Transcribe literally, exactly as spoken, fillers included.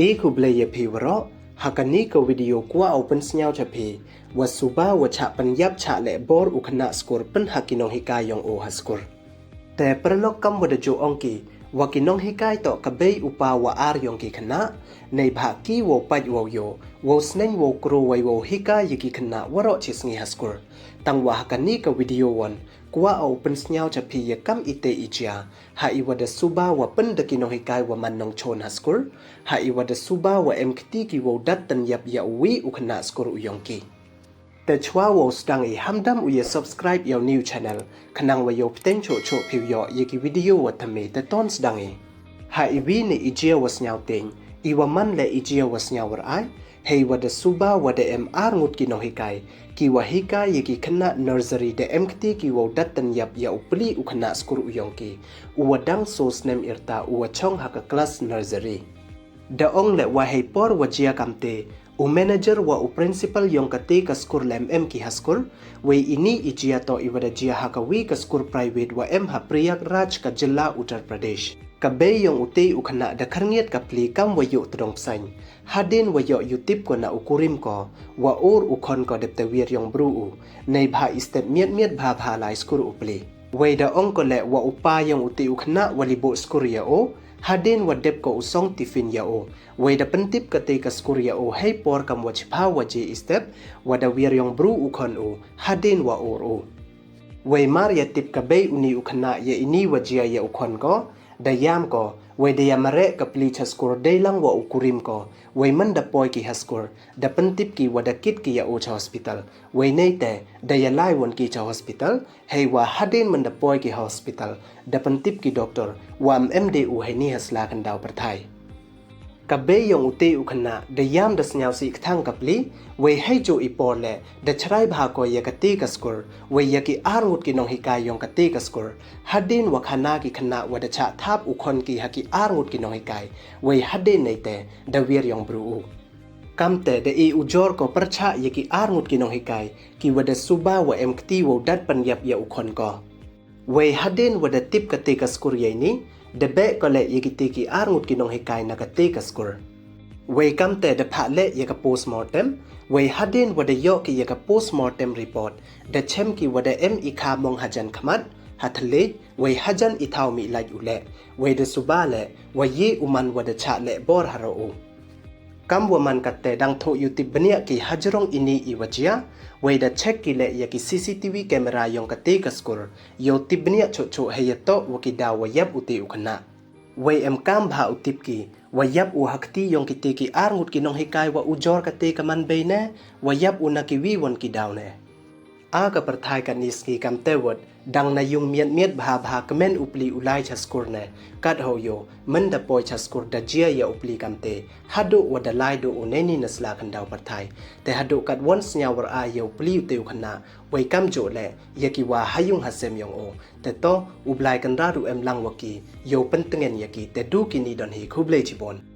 Khublei ya phi waroh, ha kani ka video kwah u pynsnyaw cha phi, wa suba wa chah pynyap chah leh bor u khynnah skur pyn ha ki nonghikai yong u ha skur. Te paralok, kam wa da ju ong ki, wa ki nonghikai toh ka bei u pa wa ar yong ki khynnah, neibhah ki wow pait wow yoh, wow sneng wow kru wei wow hikai ya ki khynnah waroh chi sngi ha skur. Tang wa ha kani ka video wan, kwah u pynsnyaw cha phi ya kam ite i jia, ha i wa da suba wa pyn da ki nonghikai wa man nongchon ha skur, ha i wa da suba wa em kti ki wow dat pynyap ya u wi u khynnah skur u yong ki. Te chwa wow sdang i, hamdam u ya subscribe ya u new channel, khnang wa yow pteng choh choh phi u yoh ya ki video wa thymme. Te ton sdang i. Ha i wi ni i jia wa snyaw teng, i wa man leh i jia wa snyaw rai, hei wa da suba wa da em ar ngut ki nonghikai, ki wa hikai ya ki khynnah nursery, da em kti ki wow dat pynyap ya u pli u khynnah skur u yong ki, u wa dang soo snem yrta, u wa chong ha ka class nursery. Da ong leh wa hei por wa jia kamte, u manager wa u principal yong kate ka skur leh em em ki ha skur, wei ini i jia toh i wa da jia ha ka wi ka skur private wa em ha Prayagraj ka jylla Uttar Pradesh. Ka bei yong ute u khynnah da khyrngiat ka pli kam wa yoh tdong psaiñ, hadien wa yoh u tip ko na u kurim ko, wa ur u khon ko dep te wir yong bru u, neibhah i step miat miat bha bha lai skur u pli. Wei da ong ko leh wa u pa yong ute u khynnah wa li buh skur ya u, hadien wa dep ko u song tiffin ya u. Wei da pyntip kate ka skur ya u hei por kam wa chiphaw waje i step, wa da wir yong bru u khon u, hadien wa ur u. Wei mar ya tip ka bei uni u khynnah ya ini wa jia ya u khon ko, da yam ko, wei da ya mareh ka pli cha skur dei lang wa u kurim ko, wei man da poi ki ha skur, da pyntip ki wa da kit ki ya u cha hospital. Wei neite, da ya lai wan ki cha hospital, hei wa hadien man da poi ki ha hospital, da pyntip ki doctor, wa em em de u hei ni ha sla khyndaw pyrthai. Ka bei yong ute u khynnah, da yam da snyaw sih kthang ka pli, wei hei ju i por leh, da chrai bha ko ya kate ka skur, wei ya ki ar ngut ki nonghikai yong kate ka skur, hadien wa khana ki khynnah wa da chah thap u khon ki ha ki ar ngut ki nonghikai, wei hadien neite, da wir yong bru u. Kamte da i ujor ko pyrchah ya ki ar ngut ki nonghikai, ki wa da suba wa em kti wow dat pynyap ya u khon ko. Wei hadien wa da tip kate ka skur ya ini, da beh ko leh ya kite ki ar ngut ki nonghikai na kate ka skur. Wei kamte da phah leh ya ka postmortem, wei hadien wa da yoh ki ya ka postmortem report, da chem ki wa da em i kha mong hajan khmat, ha thylliej, wei hajan i thaw mih lait u leh, wei da suba leh, wa ye u man wa da chah leh bor haroh u. Kam wa man kate dang thoh u tip bniah ki hajrong ini i wa jia, wei da check ki leh ya ki C C T V camera yong kate ka skur, yow tip bniah choh choh hei ya toh wa ki daw wa yap ute u khynnah. Wei em kam bha u tip ki, wa yap u ha kti yong kite ki ar ngut ki nonghikai wa ujor kate ka man bei ne, wa yap u na ki wi wan ki daw ne. A ka pyrthai kani sngi kamte wat, dang na yung miat miat bha bha kmen u pli u lai cha skur ne, kat ho yoh, man da poi cha skur da jia ya u pli kamte, haduh wa da lai duh u neini na sla khyndaw pyrthai, te haduh kat wan snyaw war a ya u pli ute u khynnah, wei kamjuh leh, ya ki wa ha yung ha sem yong u, te toh, u Blai Kynrad u em lang wa ki, yow pyntngen ya ki, te du kini don hi, khublei chibon.